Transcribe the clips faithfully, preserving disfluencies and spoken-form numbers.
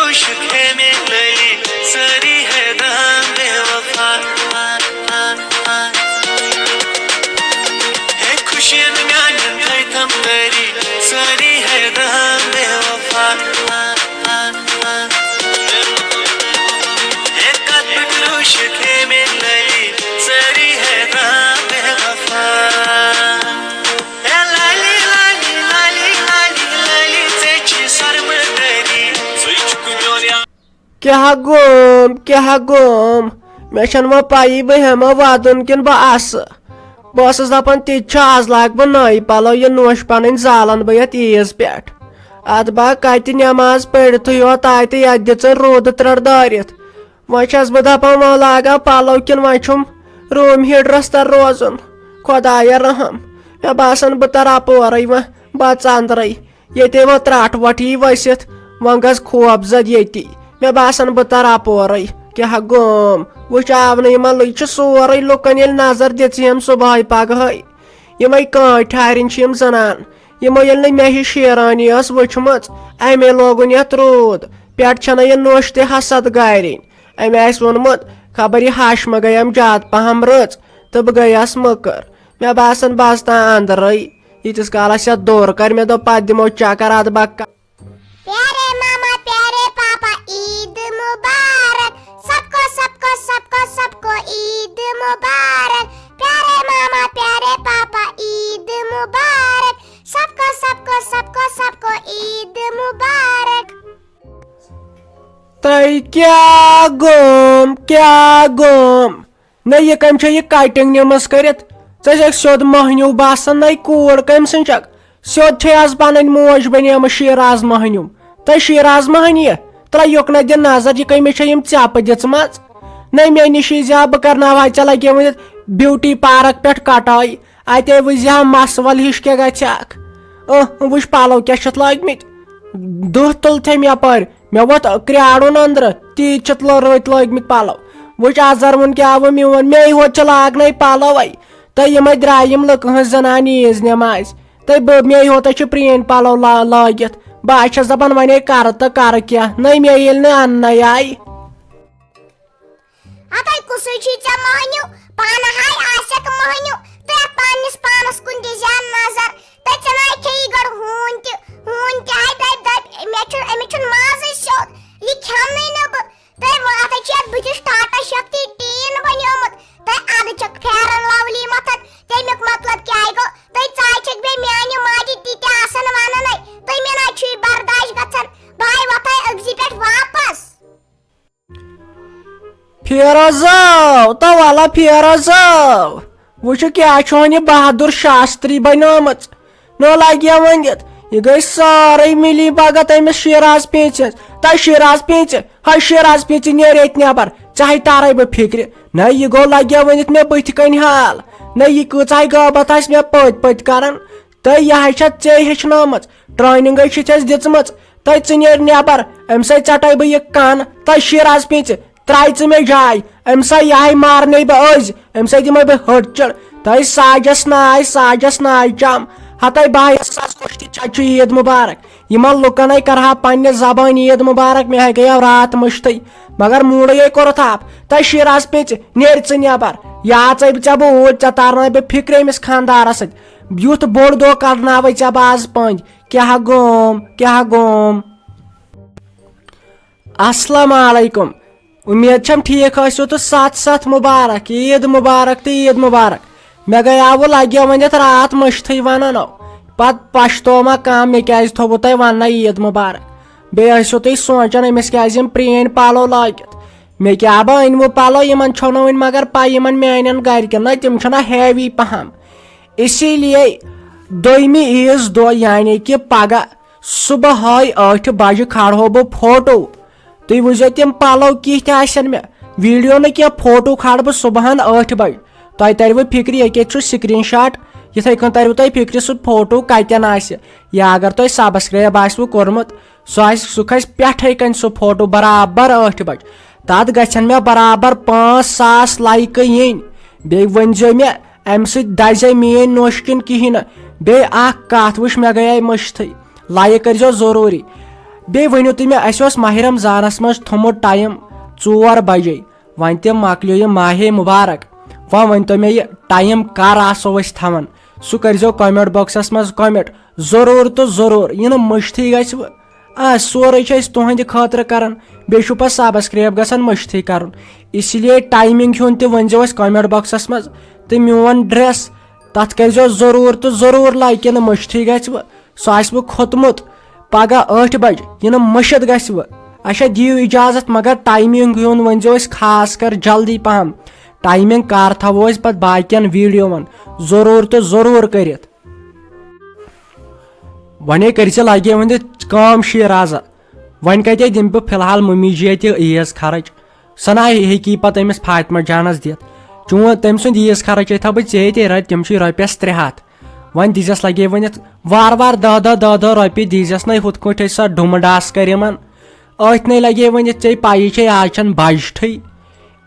عشق ہے میٲنۍ لٲلی، سٲری ہے دام بے وفا۔ ہے خوشین میانٮ۪ن تھٲے تھم دٲری، سٲری ہے دام بے وفا۔ ہے کتھ پٮ۪ٹھ عشق ہے میٲنۍ لٲلی، سٲری ہے دام بے وفا۔ ہے لالی، لالی، لالی، لالی، لالی، ژےٚ چھی سرمہٕ دٲری، ژٕے چھُکھ میون یار۔ کیٛاہ گوم، کیٛاہ گوم؟ مےٚ چھَنہٕ وۄنۍ پَیی بہٕ ہٮ۪مہٕ وَدُن کِنہٕ بہٕ اَسہٕ۔ بہٕ ٲسٕس دَپان تِتہِ چھُ، آز لاگہٕ بہٕ نٔوۍ پَلو، یہِ نوٚش پَنٕنۍ زالَن بہٕ یَتھ عیٖز پٮ۪ٹھ۔ اَدٕ بہٕ کَتہِ نٮ۪ماز پٔرِتھٕے یوت آے تہٕ یَتھ دِژٕن روٗدٕ ترٛٹھ دٲرِتھ۔ وۄنۍ چھَس بہٕ دَپان، وۄنۍ لاگہٕ ہا پَلو کِنہٕ وۄنۍ چھُم روٗم ہیٖٹرَس تَل روزُن؟ خۄدایا رحم، مےٚ باسان بہٕ تَرٕ اَپورَے وۄنۍ، بہٕ ژَنٛدرَے۔ ییٚتے وۄنۍ ترٛٹھ وۄٹھ یی ؤسِتھ، وۄنۍ گژھ خوف زد ییٚتی۔ مےٚ باسان بہٕ ترٕ اپورے۔ کیٛاہ گوم؟ وٕچھ آونہٕ یِمن، یہِ چھُ سورُے لُکن ییٚلہِ نظر دِژ یِم صبحٲے پگہٲے۔ یِمے کٲنٛٹھۍ ٹھارِنۍ چھِ یِم زنان۔ یِمو ییٚلہِ نہٕ مےٚ ہِش شیرانی ٲس وٕچھمٕژ، امے لوگُن یتھ روٗد۔ پٮ۪ٹھ چھنہ یہِ نوٚش تہِ حسد گارِنۍ۔ أمۍ آسہِ ووٚنمُت، خبر یہِ ہش مہ گٔیَم زیادٕ پہم رٕژ تہٕ بہٕ گٔیَس مٔکٕر۔ مےٚ باسان بہٕ اژٕ تام اندرٕے۔ ییٖتِس کالس یتھ دورٕ کرِ، مےٚ دوٚپ پتہٕ دِمو چکر، ادٕ بہٕ کرٕ۔ پیارے ماما، پیارے پاپا، عید مبارک۔ سب کو، سب کو، سب کو، سب کو عید مبارک۔ پیارے ماما، پیارے پاپا، عید مبارک۔ سب کو، سب کو، سب کو، سب کو عید مبارک۔ تۄہہِ کیٛاہ گوٚم، کیٛاہ گوٚم؟ نہ، یہِ کٔمۍ چھےٚ یہِ cutting نِمٕژ کٔرِتھ؟ ژےٚ چھَکھ سیوٚد مۄہنیوٗ باسان، نَے کوٗر کٔمۍ سٕنٛز چھَکھ؟ سیوٚد چھے آز پنٕنۍ موج بنیمٕژ شیراز مۄہنیو۔ تۄہہِ شیراز مۄہنیہِ؟ ترٛاو یُکنتھ دِ نظر، یہِ کٔمِس چھےٚ یِم ژٮ۪پہٕ دِژمَژ؟ نَے مےٚ نِش یی زِ ہا، بہٕ کرناوہا ژےٚ لگیمٕتۍ beauty park پٮ۪ٹھ کٹٲے۔ اتے وٕچھزِ ہا مسوَل ہِش کیٛاہ گژھِ ہاکھ۔ اہ، وٕچھ پلو کیٛاہ چھِتھ لٲگمٕتۍ۔ دُہ تُل تھٔمۍ یپٲرۍ۔ مےٚ ووٚتھ کرٛیٛاڑُن أنٛدرٕ، تیٖتۍ چھِتھ لٔ-، رٔتۍ لٲگمٕتۍ پلو۔ وٕچھ آز زرمُن کیٛاہ آوٕ میون، مے ہوت چھِ لاگنے پلوے۔ تہٕ یِمے درٛایہِ یِم لُکہٕ ہٕنٛز زنانہِ عیٖز نٮ۪مازِ۔ تہٕ بہٕ، مے ہوتَے چھِ پرٛٲنۍ پلو لا-، لٲگِتھ۔ بہٕ ہا چھَس دَپان وۄنۍ ہے کرٕ تہٕ کرٕ کیٛاہ، نَے مے ییٚلہِ نہٕ اَننَے آیہِ۔ ہتاے کُسُے چھُے ژےٚ مۄہنیو؟ پانہٕ ہاے آسکھ مۄہنیو، تہٕ یتھ پننِس پانس کُن دِزِ ہا نظر۔ تہٕ ژٕ ناے کھیٚیی گۄڈٕ ہوٗنۍ تہِ، ہوٗنۍ تہِ ہاے دپہِ، دپہِ، مےٚ چھُ، أمِس چھُنہٕ مازٕے سیوٚد، یہِ کھٮ۪منٕے نہٕ بہٕ۔ تہٕ وۄنۍ ہتاے چھِ یتھ بٕتھِس ٹاٹا شکتی ٹیٖن بنیومُت، تہٕ ادٕ چھکھ پھیرن لولی متھان، تمیُک مطلب کیٛاہ گوٚو؟ تہٕ ژاے چھکھ بیٚیہِ میانہِ ماجہِ تہِ تہِ آسان ونان، تہٕ مےٚ نہ چھُے برداش گژھان، بہٕ ہاے وۄتھے أکزِ پٮ۪ٹھ واپس۔ فیروزو، تو ولا فیروزو، وٕچھِو کیٛاہ چھُ وۄنۍ یہِ بہادُر شاستری بنیومُت۔ نو لگہِ ؤنِتھ، یہِ گٔے سٲرٕے مِلی بھگت أمِس شیراز پیٖنژِ ہٕنٛز۔ تۄہہِ شیراز پیٖنژِ، ہے شیراز پیٖنژِ، نیرِ ییٚتہِ نٮ۪بر، ژےٚ ہے تارے بہٕ فِکرِ۔ نہ، یہِ گوٚو لگہِ ؤنِتھ مےٚ بٕتھِ کنہِ حال۔ نہ، یہِ کۭژاہ غٲبت آسہِ مےٚ پٔتۍ پٔتۍ کران۔ تہٕ یہِ ہا چھےٚ ژےٚ ہیٚچھنٲومٕژ، ٹریننگے چھِ ژےٚ دِژمٕژ۔ تہٕ ژٕ نیر نٮ۪بر، اَمہِ سۭتۍ ژٹے بہٕ یہِ کن۔ تہٕ شیراز پیٖنژِ، ترٛاے ژٕ مےٚ جاے، اَمہِ سۭتۍ یہِ ہاے مارنے بہٕ أزۍ، اَمہِ سۭتۍ دِمے بہٕ ۂٹ چٔڑ۔ تہٕ ساجس ناے، ساجس ناے چم۔ ہتے بہٕ ہا یژھس آز خۄش تہِ، ژےٚ چھُ عید مبارک۔ یِمن لُکن ہے کرہا پننہِ زبٲنۍ عید مبارک، مےٚ ہے گٔیو راتھ مٔشتٕے۔ مگر موٗڈٕے ہے کوٚرُتھ آف۔ تہٕ شیراز پیٖنژِ، نیر ژٕ نٮ۪بر۔ یا ژَے بہٕ ژےٚ بہٕ اوٗرۍ، ژےٚ تارناوے بہٕ فِکرِ أمِس خانٛدارس سۭتۍ۔ یُتھ بوٚڑ دۄہ کڑناوے ژےٚ بہٕ آز پٔنٛدۍ۔ کیٛاہ گوم، کیٛاہ گوم۔ السلام علیکم۔ اُمید چھم ٹھیٖک ٲسِو تہٕ ستھ ستھ مبارک، عید مبارک تہٕ عید مبارک۔ مےٚ گٔیاوٕ لگیو وۄنۍ یتھ راتھ مٔشتھٕے ونان۔ پتہٕ پشتوو ما کانٛہہ، مےٚ کیٛازِ تھوٚوُ تۄہہِ وننَے عید مبارک؟ بیٚیہِ ٲسِو تُہۍ سونٛچان أمِس کیٛازِ یِم پرٛٲنۍ پلو لٲگِتھ؟ مےٚ کیٛاہ بہٕ أنۍ وٕ پلو، یِمن چھو نہٕ وۄنۍ مگر پَے یِمن میانٮ۪ن گرِکٮ۪ن، نہ تِم چھِنہ ہیوی پہم۔ اسی لیے دوٚیمہِ عیٖذ دۄہ یعنی کہِ پگاہ صبحٲے ٲٹھِ بجہِ کھالہو بہٕ فوٹو۔ تُہۍ وٕچھزیو تِم پلو کِتھۍ آسن مےٚ۔ ویڈیو نہٕ کینٛہہ، فوٹو کھالہٕ بہٕ صبحن ٲٹھِ بجہِ۔ تۄہہِ ترِوٕ فِکرِ، ییٚکیٛاہ چھُ screenshot، یِتھَے کٔنۍ ترِوٕ تۄہہِ فِکرِ سُہ فوٹو کتٮ۪ن آسہِ۔ یا اگر تۄہہِ subscribe آسِوٕ کوٚرمُت، سُہ آسہِ، سُہ کھسہِ پٮ۪ٹھَے کَنۍ سُہ فوٹو برابر ٲٹھِ بجہِ۔ تَتھ گژھن مےٚ برابر پانٛژھ ساس لایکہٕ یِنۍ۔ بیٚیہِ ؤنۍزیو مےٚ، اَمہِ سۭتۍ دَزے میٛٲنۍ نوٚش کِنہٕ کِہیٖنۍ نہٕ۔ بیٚیہِ اَکھ کَتھ، وٕچھ، مےٚ گٔیے مٔشتھٕے۔ لایک کٔرۍزیو ضروٗری۔ بیٚیہِ ؤنِو تُہۍ مےٚ، اَسہِ اوس ماہِ رمضانَس منٛز تھوٚمُت ٹایم ژور بجے، وۄنۍ تہِ مۄکلیو یہِ ماہِ مُبارک۔ وۄنۍ ؤنۍ تو مےٚ، یہِ ٹایم کر آسو أسۍ تھاوان؟ سُہ کٔرزیو comment boxس منٛز comment، ضروٗر تہٕ ضروٗر، یہِ نہٕ مٔشتھٕے گژھِ وۄنۍ۔ آ، سورُے چھِ أسۍ تُہنٛدِ خٲطرٕ کران، بیٚیہِ چھُ پتہٕ subscribe گژھان مٔشتھٕے کرُن۔ اسی لیے timing ہُنٛد تہِ ؤنزیو اَسہِ comment boxس منٛز، تہٕ میون dress، تتھ کٔرزیو ضروٗر تہٕ ضروٗر like، یہِ نہٕ مٔشتھٕے گژھِ وۄنۍ۔ سُہ آسہِ وۄنۍ کھوٚتمُت پگاہ ٲٹھِ بجہِ، یہِ نہٕ مٔشِتھ گژھِ وۄنۍ۔ اچھا، دِیِو اجازت، مگر timing ہُنٛد ؤنزیو اَسہِ خاص کر جلدی پہم۔ Timing کر تھاوو أسۍ پتہٕ باقین videoون ضروٗر تہٕ ضروٗر کٔرِتھ۔ وۄنۍ کٔرۍ زِ لگے وۄنۍ کٲم شیٖر آزٕ۔ وۄنۍ کتے دِمہٕ بہٕ فی الحال مٔمی جی یہِ عیٖز خرٕچ؟ سۄ نہ ہیٚکی پتہٕ أمِس فاطمہ جانس دِتھ۔ چون تٔمۍ سُنٛد عیٖز خرٕچ ہے تھاو بہٕ ژےٚ ییٚتے رٔٹۍ، تِم چھِ رۄپیس ترٛےٚ ہتھ۔ وۄنۍ دیٖزٮ۪س لگے ؤنِتھ وارٕ وارٕ دہ دہ دہ دہ رۄپیہِ دیٖزٮ۪س نَے، ہُتھ کٲٹھۍ ٲسۍ سۄ ڈُمہٕ ڈاس کرِ یِمن۔ أتھۍ نَے لگے ؤنِتھ، ژےٚ پَیی چھے آز چھَنہٕ بجٹھٕے۔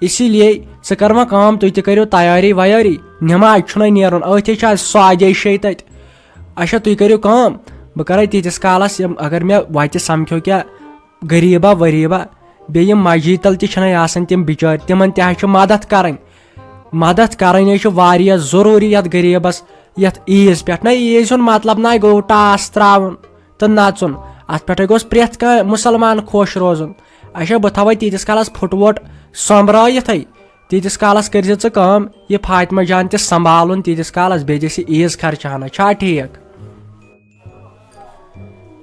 اسی لیے ژٕ کر وۄنۍ کٲم، تُہۍ تہِ کٔرِو تیٲری ویٲری، نٮ۪ماز چھُنَے نیرُن، أتھۍ چھِ آز ساجے شے تَتہِ۔ اچھا، تُہۍ کٔرِو کٲم، بہٕ کَرَے تیٖتِس کالَس یِم، اگر مےٚ وَتہِ سَمکھیو کیٛاہ غریٖبا ؤریٖبا، بیٚیہِ یِم مَسجِد تَل تہِ چھِنَے آسان تِم بِچٲرۍ، تِمَن تہِ حظ چھِ مَدَتھ کَرٕنۍ۔ مَدَتھ کَرٕنۍ حظ چھِ واریاہ ضروٗری یَتھ غریٖبَس، یَتھ عیٖز پٮ۪ٹھ۔ نہ، عیٖز ہُنٛد مطلب نہ گوٚو ٹاس ترٛاوُن تہٕ نَژُن، اَتھ پٮ۪ٹھ گوٚژھ پرٛٮ۪تھ کانٛہہ مُسلمان خۄش روزُن۔ اچھا، بہٕ تھاوَے تیٖتِس کالَس پھُٹووٹ سۄمبرٲیِتھٕے۔ تیٖتِس کالَس کٔرۍ زِ ژٕ کٲم، یہِ فاطمہ جان تہِ سنبھالُن تیٖتِس کالَس، بیٚیہِ دِ سُہ عیٖز خرچہٕ ہنا۔ چھا ٹھیٖک؟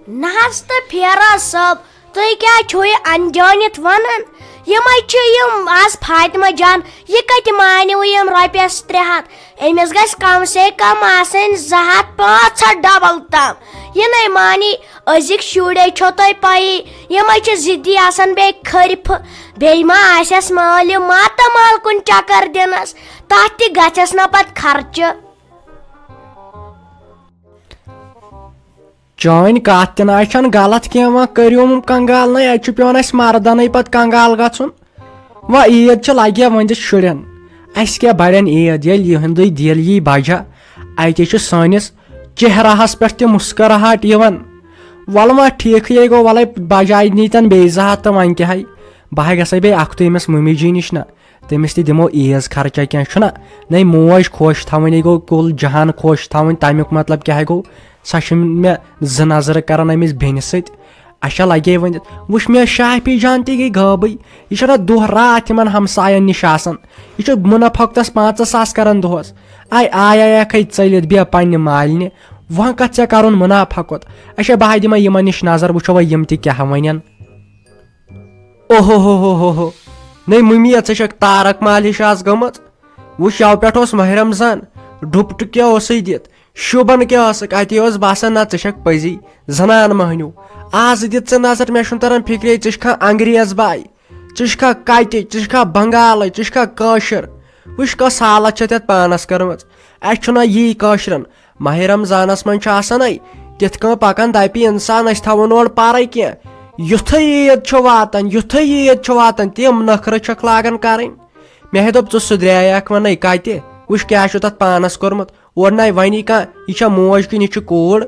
نہ حظ تہٕ فیروز صٲب، تُہۍ کیٛاہ چھِو یہِ انجٲنِتھ وَنان؟ یِمَے چھِ یِم آز فاطمہ جان، یہِ کَتہِ مانِو یِم رۄپیَس ترٛےٚ ہَتھ؟ أمِس گژھِ کم سے کم آسٕنۍ زٕ ہَتھ پانٛژھ ہَتھ double تام۔ یہِ نَے مانی، أزِکۍ شُرۍ ہے چھو تۄہہِ پَیی، یِمَے چھِ ضِدی آسان بیٚیہِ کھٔرۍ پھہٕ۔ بیٚیہِ ما آسٮ۪س مٲلہِ ماتامال کُن چکر دِنَس، تَتھ تہِ گژھٮ۪س نہ پَتہٕ خرچہٕ۔ چٲنۍ کتھ تہِ نہ حظ چھنہٕ غلط کینٛہہ، وۄنۍ کٔرِو یِم کنگال نَے، اتہِ چھُ پیوان اسہِ مردنٕے پتہٕ کنگال گژھُن۔ وۄنۍ عیٖد چھِ لگے وۄنۍ دِ شُرٮ۪ن، اسہِ کیٛاہ بڑٮ۪ن عیٖد ییٚلہِ یِہُنٛدُے دِل یی بجا، اتہِ چھُ سٲنِس چہرہس پٮ۪ٹھ تہِ مسکراہٹ یِوان۔ وَلہٕ وۄنۍ ٹھیٖکھٕے گوٚو، وَلَے بجاے نیٖتن بیٚیہِ زٕ ہَتھ تہٕ وۄنۍ کیٛاہ ہے، بہٕ ہاے گژھے بیٚیہِ اکھتُے أمِس مُمہِ جی نِش نہ۔ تٔمِس تہِ دِمو عیٖز خرچہ کینٛہہ چھُنہ۔ نَے موج خۄش تھاوٕنۍ، یہِ گوٚو کُل جہان خۄش تھاوٕنۍ، تَمیُک مطلب کیٛاہ گوٚو؟ سۄ چھِ مےٚ زٕ نظرٕ کران أمِس بیٚنہِ سۭتۍ۔ اچھا لگے ؤنِتھ، وٕچھ مےٚ شافی جان تہِ گٔے غٲبٕے۔ یہِ چھَنہ دۄہ راتھ یِمن ہمساین نِش آسان۔ یہِ چھُ مُنافقتس پانٛژھ ساس کران دۄہس۔ آے آے آے آکھے ژٔلِتھ بیٚیہِ پننہِ مالنہِ۔ وۄنۍ کتھ ژےٚ کرُن مُنافقت؟ اچھا بہٕ ہا دِمے یِمن نِش نظر، وٕچھو وۄنۍ یِم تہِ کیٛاہ ونن۔ اوہو ہو ہو ہو ہو۔ نٔے مٔمی، ژٕ چھکھ تارک مال ہِش آز گٔمٕژ۔ وٕچھ، یَوٕ پٮ۪ٹھ اوس ماہِ رمضان، ڈُپٹہٕ کیٛاہ اوسُے دِتھ، شوٗبان کیٛاہ ٲسٕکھ، اَتی اوس باسان، نہ، ژٕ چھکھ پٔزی زنان مٔہنیوٗ۔ آز دِتھ ژٕ نظر، مےٚ چھُنہٕ تران فِکرے، ژٕ چھکھا انگریز باے، ژٕ چھکھا کتہِ، ژٕ چھکھا بنگالٕچ، ژٕ چھکھا کٲشِر۔ وٕچھ، کۄس حالت چھےٚ تتھ پانس کٔرمٕژ۔ اَسہِ چھُنہ یی کٲشرٮ۪ن ماہِ رمضانس منٛز چھُ آسان ہے تِتھ کٔنۍ پکان، دپہِ انسان، أسۍ تھاوو نہٕ اورٕ پرے کینٛہہ۔ یُتھُے عید چھُ واتان، یُتھُے عید چھُ واتان، تِم نخرٕ چھکھ لاگان کرٕنۍ۔ مےٚ ہے دوٚپ، ژٕ سُدریٛاکھ وۄنۍ نَے کتہِ؟ وٕچھ کیٛاہ چھُ تتھ پانس کوٚرمُت۔ اورٕ نَے وَنی کانٛہہ، یہِ چھا موج کِنہٕ یہِ چھِ کوٗر؟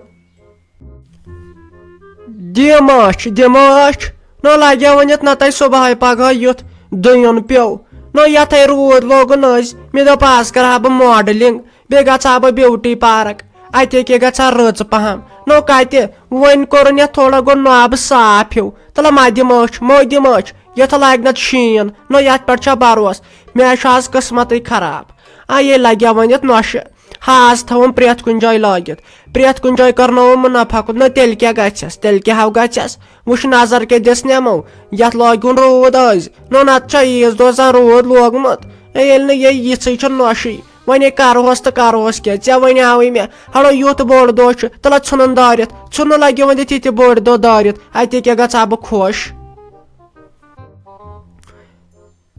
دِم اچھ، دِم اچھ۔ نہ لگیا ؤنِتھ، نہ تۄہہِ صبحٲے پگہٲے یُتھ دٔیُن پیوٚو۔ نہ یتھے روٗد لوگُن أزۍ۔ مےٚ دوٚپ، از کرٕ ہا بہٕ modelling، بیٚیہِ گژھٕ ہا بہٕ beauty park۔ اتے کے گژھٕ ہا رٕژ پہم۔ نہ کتہِ، وۄنۍ کوٚرُن یتھ تھوڑا گوٚو نۄبہٕ صاف ہیوٗ۔ تلہ ما دِم اچھ، مہ دِم اچھ۔ یتھ لاگہِ نتہٕ شیٖن۔ نہ یتھ پٮ۪ٹھ چھا بروسہٕ؟ مےٚ چھُ از قٕسمتٕے خراب۔ آ، یے لگیا ؤنِتھ نۄشہِ۔ ہاز تھاوُن پرٛٮ۪تھ کُنہِ جایہِ لٲگِتھ۔ پرٛٮ۪تھ کُنہِ جایہِ کرناوُن مُنافع کُن۔ نہ تیٚلہِ کیٛاہ گژھٮ۪س؟ تیٚلہِ کیٛاہ ہو گژھٮ۪س؟ وٕچھ نظر کیٛاہ دِس نٮ۪مو۔ یتھ لٲگِوُن روٗد أزۍ۔ نہ نتہٕ چھا عیٖز دۄہ زن روٗد لوگمُت؟ اے، ییٚلہِ نہٕ یہِ یِژھٕے چھِ نۄشٕے۔ وۄنۍ ہے کرہوس تہٕ کرہوس کیٛاہ؟ ژےٚ وَنیٛاوٕے مےٚ، ہڑو یُتھ بوٚڑ دۄہ چھُ، تلہ ژھٕنُن دٲرِتھ۔ ژھٕنُن لگہِ وۄنۍ دِتھ یہِ تہِ بوٚڑ دۄہ دٲرِتھ۔ اتے کیٛاہ گژھٕ ہا بہٕ خۄش؟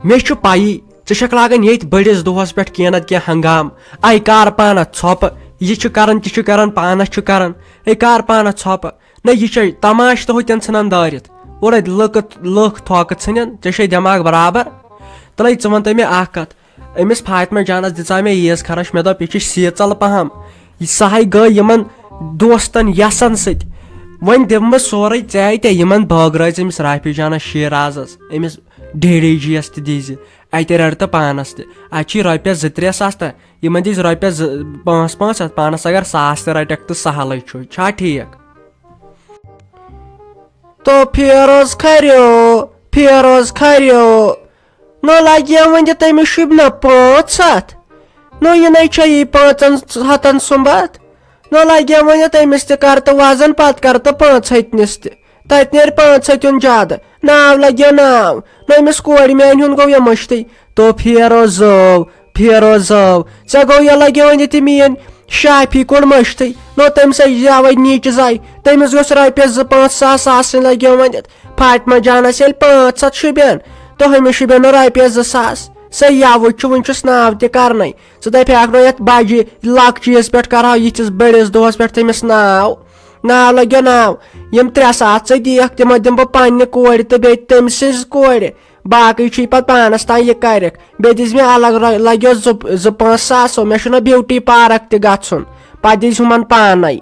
مےٚ چھُ پَیی، ژٕ چھَکھ لاگان ییٚتھۍ بٔڑِس دۄہَس پٮ۪ٹھ کینٛہہ نَتہٕ کینٛہہ ہنگام۔ اَے کار پانَس ژھۄپہٕ، یہِ چھُ کران، تہِ چھُ کران، پانَس چھُ کران۔ اَے کار پانَس ژھۄپہٕ۔ نہ، یہِ چھے تماشہٕ تہٕ ہُتٮ۪ن ژھٕنان دٲرِتھ۔ اورَے لُکہٕ، لُکھ تھۄکہٕ ژھٕنن، ژےٚ چھے دٮ۪ماغ برابر؟ تَلَے ژٕ وَن تہٕ مےٚ اَکھ کَتھ، أمِس فاطمہ جانَس دِژاے مےٚ عیٖز خرٕچ، مےٚ دوٚپ، یہِ چھِ سیٖژَل پَہَم، یہِ سۄ ہَے گٔے یِمَن دوستَن یَسَن سۭتۍ۔ وۄنۍ دِمہٕ بہٕ سورُے ژےٚ تہِ، یِمن بٲگرٲوۍ ژٕ أمِس رافی جانس شیرازس، أمِس ڈی ڈی جی یس تہِ دیٖزِ، اتہِ رٹہٕ تہٕ پانس تہِ۔ اتہِ چھِ رۄپیس زٕ ترٛےٚ ساس تہٕ یِمن دِژ رۄپیس زٕ پانٛژھ پانٛژھ ہتھ، پانس اگر ساس تہِ رٹکھ تہٕ سہلٕے چھُ، چھا ٹھیٖک؟ تو پھیروز کھریو، پھیروز کھریو۔ نو لگیا وۄنۍ تٔمِس شوٗبہِ نہ پانٛژھ ہتھ؟ نو یہِ نے چھےٚ یی پانٛژن ہتن سُمبتھ۔ نو لگیا وۄنۍ تٔمِس تہِ کر تہٕ وزن، پتہٕ کر تہٕ پانٛژھ ہتنِس تہِ۔ تتہِ نیرِ پانٛژھ ہتہِ ہُنٛد زیادٕ۔ ناو لگیا ناو۔ نو أمِس کورِ میانہِ ہُنٛد گوٚو یہِ مٔشتٕے۔ تو پھیروزو، پھیروزو، ژےٚ گوٚو یہِ لگیا وۄنۍ تہِ میٲنۍ شافی کوٚر مٔشتٕے۔ نو تٔمۍ سٕے زیوے نیٖچہِ زاے۔ تٔمِس گوٚژھ رۄپیس زٕ پانٛژھ ساس آسٕنۍ لگیا وۄنۍ۔ فاطمہ جانس ییٚلہِ پانٛژھ ہتھ شوٗبٮ۪ن، تہٕ ہُمِس شوٗبٮ۪ن نہٕ رۄپیس زٕ ساس۔ سُہ یوُت چھُ، وُنہِ چھُس ناو تہِ کرنَے۔ ژٕ دَپہِ ہاکھ نہٕ یَتھ بَجہِ لۄکچہِ عیٖز پٮ۪ٹھ کَرہاو یِتھِس بٔڑِس دۄہَس پٮ۪ٹھ تٔمِس ناو۔ ناو لَگیو ناو۔ یِم ترٛےٚ ساس ژٕ دِیَکھ، تِمَن دِمہٕ بہٕ پنٛنہِ کورِ تہٕ بیٚیہِ تٔمۍ سٕنٛزِ کورِ۔ باقٕے چھُے پَتہٕ پانَس تام یہِ کَرٮ۪کھ۔ بیٚیہِ دِژ مےٚ الگ رۄ-، لَگیو زٕ، زٕ پانٛژھ ساس ہُہ۔ مےٚ چھُنہ بیوٹی پارک تہِ گژھُن۔ پَتہٕ دِژ ہُمَن پانَے۔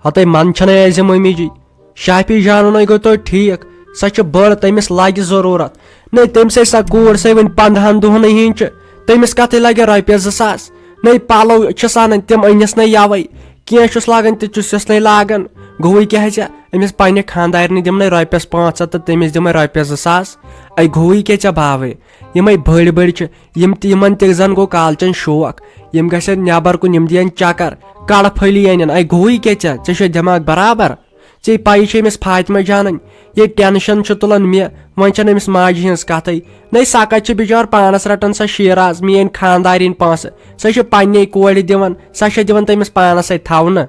ہتے من چھنہٕ ایزِ مٔمی جی۔ شافی جانُن گوٚو توتہِ ٹھیٖک، سۄ چھِ بٔڑ، تٔمِس لگہِ ضروٗرت۔ نَے تٔمۍ سٕے سۄ کوٗر سۄے وۄنۍ پنٛدہن دۄہنٕے ہِنٛز چھِ، تٔمِس کتھٕے لگہِ رۄپیس زٕ ساس۔ نَے پلو چھِس انان تِم أنِس نَے یوے، کینٛہہ چھُس لاگان تہِ چھُس یُس نَے لاگان۔ گوٚوٕے کیٛاہ ژےٚ؟ أمِس پننہِ خانٛدارنہِ دِمہٕ نَے رۄپیس پانٛژھ ہتھ تہٕ تٔمِس دِمے رۄپیس زٕ ساس۔ اے گوٚوٕے کیٛاہ ژےٚ باوے؟ یِمے بٔڑۍ بٔڑۍ چھِ، یِم تہِ، یِمن تہِ زن گوٚو کالچن شوق، یِم گژھن نٮ۪بر کُن، یِم دِین چکر، کڑٕ پھٔلی انن۔ اے گوٚوٕے کیٛاہ ژےٚ؟ ژےٚ چھےٚ دٮ۪ماغ برابر؟ ژےٚ پَیی چھےٚ أمِس فاطمہ جانٕنۍ، یہِ ٹینشن چھُ تُلان مےٚ۔ وۄنۍ چھنہٕ أمِس ماجہِ ہٕنٛز کتھٕے۔ نَے سۄ کتہِ چھِ بِچور پانس رٹان سۄ شیٖراز، میٲنۍ خانٛدارِنۍ پونٛسہٕ؟ سۄ چھِ پننے کورِ دِوان، سۄ چھےٚ دِوان تٔمِس پانس اَتھِ تھاونہٕ۔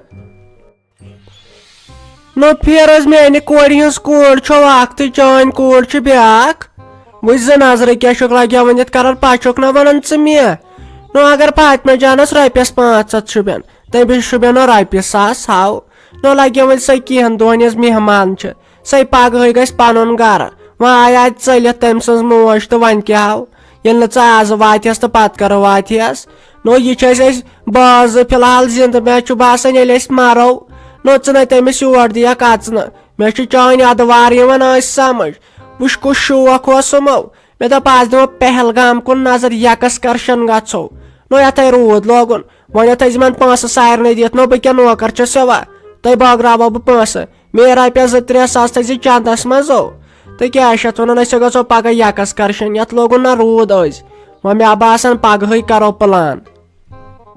نو پھیر حظ، میانہِ کورِ ہٕنٛز کوٗر چھو اکھ تہٕ چٲنۍ کوٗر چھِ بیٛاکھ۔ وٕچھ زٕ نظرٕ کیٛاہ چھُکھ لگیومُت یتھ کران، پتہٕ چھُکھ نہ ونان ژٕ مےٚ۔ نو اگر فاطمہ جانس رۄپیس پانٛژھ ہتھ شوٗبٮ۪ن، تٔمِس شوٗبٮ۪ن نہ رۄپیہِ ساس ہاو۔ نو لگیو وۄنۍ سۄ کینٛہن دۄہن یۄس مہمان چھِ، سۄے پگہٕے گژھِ پنُن گرٕ۔ وۄنۍ آیہِ اتہِ ژٔلِتھ تٔمۍ سٕنٛز موج تہٕ وۄنۍ کیٛاہ ہاو؟ ییٚلہِ نہٕ ژٕ آز واتہِ ہس تہٕ پتہٕ کر واتہِ ہس؟ نو، یہِ چھِ اَسہِ، اَسہِ بازٕ فی الحال زِندٕ۔ مےٚ چھُ باسان، ییٚلہِ أسۍ مَرو، نو، ژٕ نَے تٔمِس یور دِیَکھ اَژنہٕ۔ مےٚ چھُ چٲنۍ اَدٕ وار یِوان ٲسۍ سمجھ۔ وٕچھ، کُس شوق اوس یِمو۔ مےٚ دوٚپ، آز دِمو پہلگام کُن نظر، یکسکرشن گژھو۔ نو، یَتھَے روٗد لوگُن۔ وۄنۍ یَتھ أسۍ یِمن پونٛسہٕ سارنٕے دِتھ، نو، بہٕ کیٛاہ نوکر چھُس سوا؟ تۄہہِ بٲگراوو بہٕ پونٛسہٕ۔ مے رۄپیَس زٕ ترٛےٚ ساس تھٲیزِ چندس منٛز، او۔ تہٕ کیٛاہ چھِ اَتھ وَنان، أسۍ گژھو پگاہ یکسکرشن، یَتھ لوگُن نہ روٗد أزۍ۔ وۄنۍ مےٚ باسان، پگہٕے کرو پلان۔